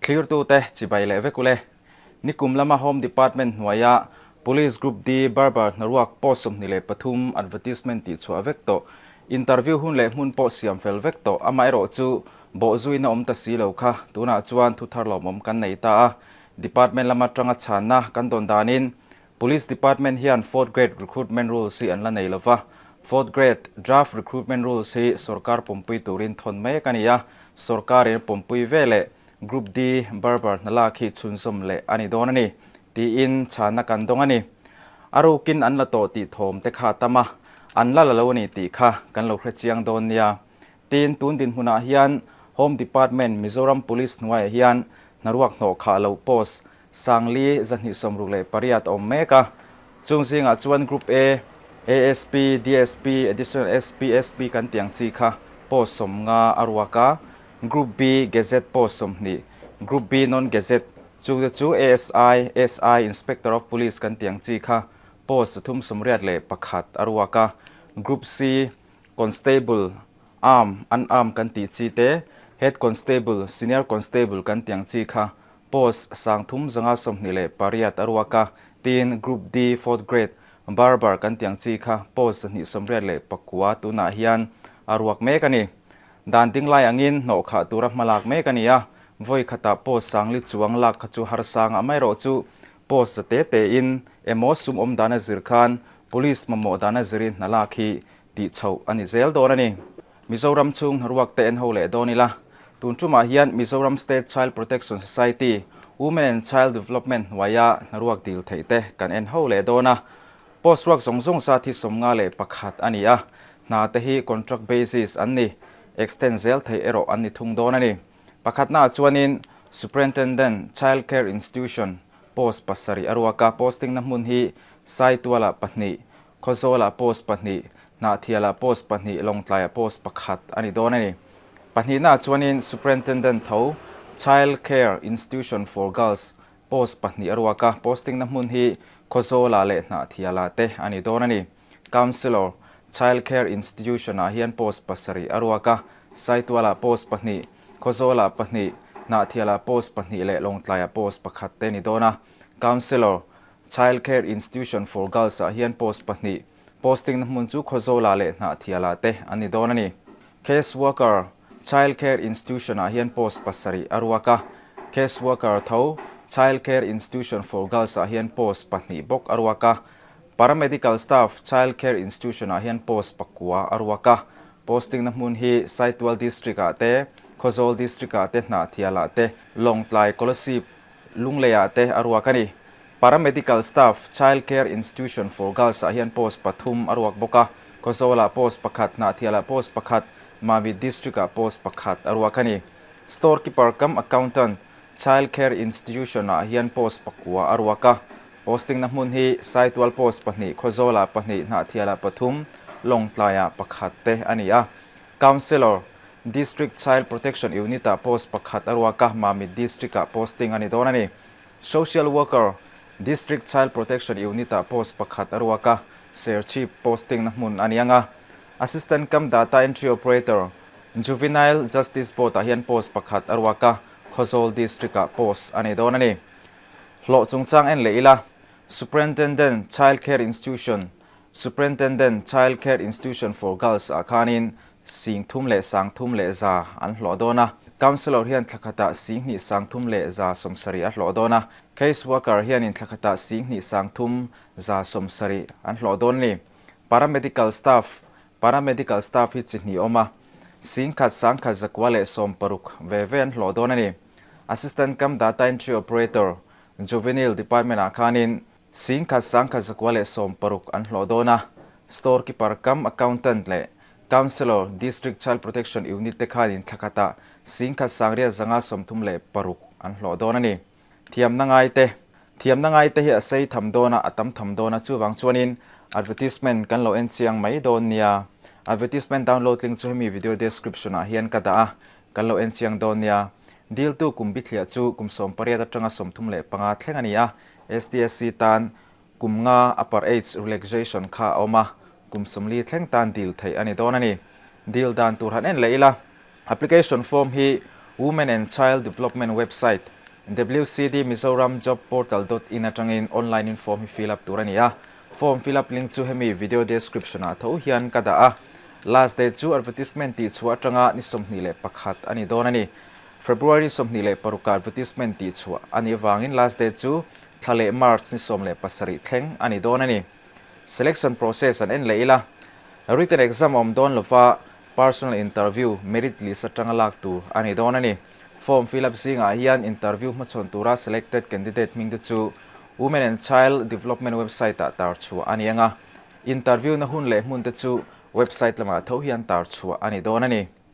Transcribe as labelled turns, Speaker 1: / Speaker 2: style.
Speaker 1: Thlirtute chibai leh vek ule. Nikum lama Home Department hnuaia Police Group D Barber hnaruak post 23 advertisement tihchhuah vek tawh, interview hun leh hmun pawh siam fel vek tawh, amaherawhchu bawhzuina awm ta si lo kha tunah chuan thu thar lawmawm kan nei ta a. Department lama tanga chhanna kan dawn danin Police Department hian Fourth Grade Recruitment Rules hi an la nei lova, Fourth Grade Draft Recruitment Rules hi sorkar pawmpui turin thawn mek a ni a, sorkarin pawmpui ve leh Group D Barber hna lak hi chhunzawm leh a ni dawn a ni, tiin chhanna kan dawng a ni. A rukin an la tawh tih thawm te kha a tam a, an la la lo a ni tih kha kan lo hre chiang dawn nia. Tin, tun dinhmunah hian Home Department Mizoram Police hnuaiah hian hnaruak hnawh khah loh post Sangli 268 a awm mek a, chung zingah chuan Group A, ASP, DSP, Additional SP, SP kan tih ang chi kha post 50 a ruak a, Group B Gazette post 20, Group B Non-Gazette, chungte chu ASI, SI, Inspector of Police kan tih ang chi kha post 381 a ruak a, Group C, Constable, Arm, Unarm kan tih chi te, Head Constable, Senior Constable kan tih ang chi kha Post 3528 a ruak a, tin Group D Fourth Grade Barber kan tih ang chi kha post 289 tunah hian a ruak mek a ni. Dan ding lai angin hnawh khah tura hma lak mek a ni a, vawi khatah post sangli chuang lak kha chu harsang a mai erawh chu post za te tein emaw sum awm dana zir khan Police mamawh dana zirin hna lak hi tih chhoh a ni zel dawn a ni. Mizoram chhung hnaruak te en ho leh dawn ila, tun tumah hian Mizoram State Child Protection Society, Women and Child Development hnuaia hnaruak dil theih te kan en ho leh dawn a. Post ruak zawng zawng zat hi 51 a ni a, hna te hi contract basis an ni, extend zel theih erawh an ni thung dawn a ni. Pakhatnaah chuanin Superintendent, Child Care Institution, post 7 a ruak a, posting na hmun hi Saitualah pahnih, Khawzawlah post pahnih, Hnahthialah post pahnih, Lawngtlaiah post pakhat a ni dawn a ni. Pahnihnaah chuanin Superintendent tho, Child Care Institution for Girls post pahnih a ruak a, posting na hmun hi Khawzawlah leh Hnahthialah te a ni dawn a ni. Counsellor, Child Care Institution-ah hian post 7 a ruak a, Saitualah post pahnih, Khawzawlah pahnih, Hnahthialah post pahnih leh Lawngtlaiah post pakhat te a ni dawn a. Counsellor, Child Care Institution for Girls ah hian post pahnih, posting na hmun chu Khawzawlah leh Hnahthialah te an ni dawn a ni. Case Worker, Child Care Institution ah hian post 7 a ruak a, Case Worker tho, Child Care Institution for Girls ah hian post pahnih bawk a ruak a, Paramedical Staff, Child Care Institution ah hian post pakua a ruak a, posting na hmun hi Saitual District ah te, Khawzawl District ah te, Hnahthialah te, Lawngtlai, Kolasib, Lungleiah te a ruak a ni. Paramedical Staff, Child Care Institution for Girls ah hian post pathum a ruak bawk a, Khawzawlah post pakhat, Hnahthialah post pakhat, Mamit District ah post pakhat a ruak a ni. Store Keeper cum Accountant, Child Care Institution ah hian post pakua a ruak a, posting na hmun hi Saitual post pahnih, Khawzawlah pahnih, Hnahthialah pathum, Lawngtlaiah pakhat te a ni a. Councillor, District Child Protection Unit-ah post pakhat a ruak a, Mamit District-ah posting a ni dawn a ni. Social Worker, District Child Protection Unit-ah post pakhat a ruak a, Serchhip posting na hmun a ni ang a. Assistant cum Data Entry Operator, Juvenile Justice Board-ah hian post pakhat a ruak a, Khawzawl District-ah post a ni dawn a ni. Hlawh chungchang en leh ila, Superintendent, Child Care Institution, Superintendent, Child Care Institution for Girls ah khanin 31,300 an hlawh dawn a. Counsellor hian thla khatah 2370 a hlawh dawn a. Case Worker hianin thla khatah 2370 an hlawh dawn a ni. Paramedical Staff, Paramedical Staff hi chi hnih awm a, 1160 ve ve an hlawh dawn a ni. Assistant cum Data Entry Operator, Juvenile Department ah khanin 1160 an hlawh dawn a, Store Keeper cum Accountant leh Counsellor, District Child Protection Unit te khanin thla khatah 1936 an hlawh dawn a ni. Thiamna ngai te, Thiamna ngai te hi a sei tham dawn a, a tam tham dawn a, chuvang chuanin advertisement kan lo en chiang mai dawn nia. Advertisement download link chu hemi video description ah hian ka dah a, kan lo en chiang dawn nia. Diltu kum bithliah chu kum 18 atanga 35 thleng a ni a, STSC tan kum nga upper age relaxation kha a awm a, kum 40 thleng tan dil theih a ni dawn a ni. Dil dan tur han en leh ila, application form hi Women and Child Development website. WCD Mizoram Job Portal dot in atangin online in form hi fill up tur a ni a. Form fill up link chu hemi video description ah tho hian ka dah a. Last date chu advertisement tih chhuah atanga ni 21 a ni dawn a ni. February 26 ah advertisement tih chhuah a nih avangin last date chu thla leh March ni 17 thleng a ni dawn a ni. Selection process an en leh ila. Written exam a awm dawn lova personal interview merit list atanga lak tur a ni dawn a ni. Form fill up zingah hian interview hmachhawn tura selected candidate hming te chu Women and Child Development website ah tar chhuah a ni ang a. Interview na hun leh hmun te chu website lamah tho hian tar chhuah a ni dawn a ni.